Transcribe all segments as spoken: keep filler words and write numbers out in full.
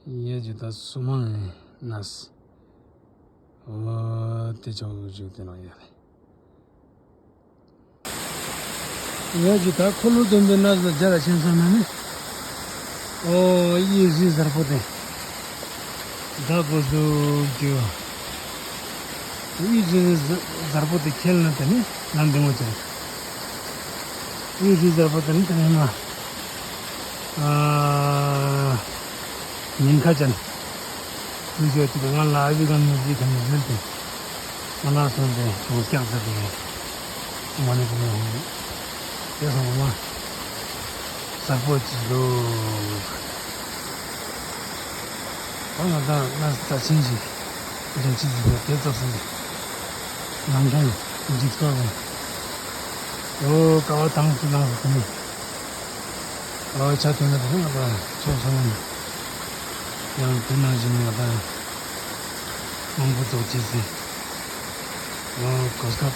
ཡས་ཀྱི་ད་སུ་མང་ནས་ནས། འོ་དེ་ཆོག་བཞུགས་དེ་ནང་ཡོད་རེད། ཡས་ཀྱི་ད་འཁོར་ལོ་སྡོམ་པའི་ནས་ལ་རྒྱ་ལ་ཆེན་སོང་ན་ནི། འོ་ཡི་རི་གཟར་པོ་དེ། ད་གོ་སུ་རྒྱུ། ཡི་རི་གཟར་པོ་དེ་ཁེལ་ན་དེ་ནི་ལམ་འདི་མོ་ཆེ། ཡི་རི་གཟར་པོ་དེ་ནི་དེ་ནི་མ། ཨ། ཉིན་ཁ་ཅན། དུས་ཚོད་ཅིག་ང་ལ་ཨ་བི་ག་མི་ཟིག་ག་མི་ཟིག་དེ། ང་ལ་སོང་སྟེ་ཁོང་སྐྱག་རྩེ་དེ། མ་ནི་ཁོང་ཡང་། དེ་སོང་མ། གཟར་པོ་ཅིག་འདུག་ད་ང་དང་ང་རྩ་ཆེན་ཞིག་རྒྱན་ཆི་ཟིག་དེ་ཙོག་སོང་སྟེ། ནང་ཁང་འཇིག་ཚོགས་རེད། འོ་ཀ་བ་དང་སུ་དང་སུ་དེ་ནི། ཨོ་ཆ་དེ་ན་དེ་ང་ད་ཚོགས་སོང་ན། ཡང་དེ་ནང་བཞིན་ང་ད་མང་པོ་ཚོགས་ཅི་ཟེར། ཨོ་གོ་སྐབས་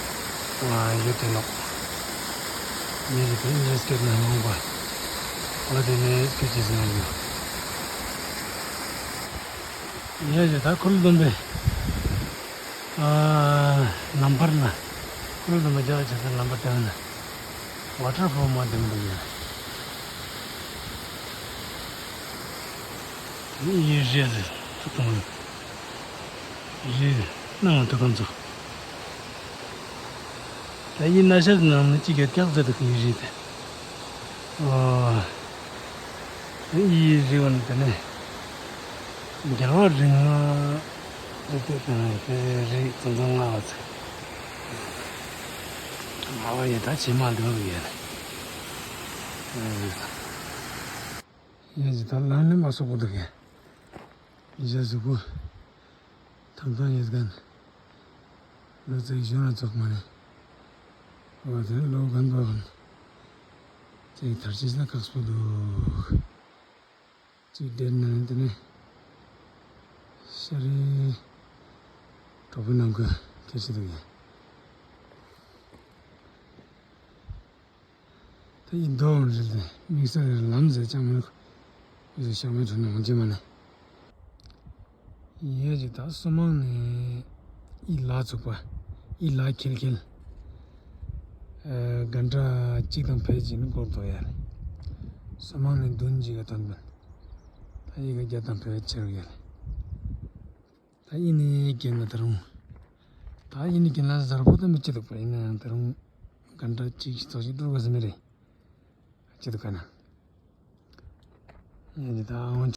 ང་ཡོད་དེ་ནོག་ངེད་ཀྱི་དེ་ངས་སྐད་ན་མང་པ། ཨོ་དེ་ནས་སྐད་ཅི་ཟེར་ན་ཡོད། ངས་ཀྱི་ད་ཁུལ་བསྡོམས་པས། ལམ་བར་ན། ཁུལ་བསྡོམས་པས་རྒྱ་ཆེ་ས་ལམ་བར་དེ་ན། ཝ་ཊར་ཕོལ་མ་དེ་མི་འདུག་ཡ། ཡི་རེད་ཐུག་གང་རེད། སྣང་བ་ཐུག་གང་ཚོ། ད་ཡི་ན་ཤར་ནང་ནས་གཅིག་གི་སྐྱག་རྫ་དུ་ཡི་རེད་དེ། ཨོ། ཡི་རེད་བ་ནི་དེ་ནས། རྒྱལ་བ་རིགས་ལྔ། རེད་དེ་དེ་ནས་དེ་རེད་ཙང་ཙང་ལྔ་བ་ཚེ། ང་བ་ཡི་ད་ཇེ་མང་དུ་ཡོད་རེད། ཡ་ཇི་ད་ལམ་ནི་མ་སོག་པོ་འདུག་གས། ཡི་ཇ་གཟུགས་པོ། ཐང་ཐང་ཡོད་མཁན། ལོ་ཙཱ་གཞོན་ལ་ཙོག་མ་རེད། འོ་དེ་ལོ་རྒན་པ་ཧོན། ཅིག་དར་ཅིག་ན་ཁག་སྤུ་འདུག་ཅིག་བསྡད་ན་དེ་ནས་ཤ་རི་གྲོགས་པོ་ནང་གི་ཁྱེར་ཅི་འདུག་ཡ། ད་ཡིན་མདོག་རེད་དེ་དམིགས་བསལ་རེད་ལམ་ཟེར་ཅང་མི་འདུག་ཡོད་ཤག་མའི་གྲོང་ནས་འོང་ཅི་མ་ནས། ཡོད་ཅིག་ད་སོ་མང་ནས་ཨི་ལ་ཚུགས་པ། ཨི་ལ་ཁེལ་ཁེལ། གན་ཊ་གཅིག་དང་ཕལ་ཅིག་ནི་འགོར་འདུག་ཡ་རེད། སོ་མང་ནས་བདུན་གཅིག་ག་ཐོན་པ། ད་ཨི་ག་བརྒྱ་དང་ཕལ་ཆེར་ཡ་རེད། ད་ཨི་ནི་རྒན་ལ་ད་རུང་། ད་ཨི་ནི་རྒན་ལ་གཟར་པོ་ད་མི་བྱེད་འདུག་པ་ཡིན་ན་ཡང་ད་རུང་གན་ཊ་གཅིག་ཙོག་ཅིག་འགྲོ་དགོས་ས་མི་རེད། ཅི་འདུག་ག་ན། ཡིན་ད་འོང་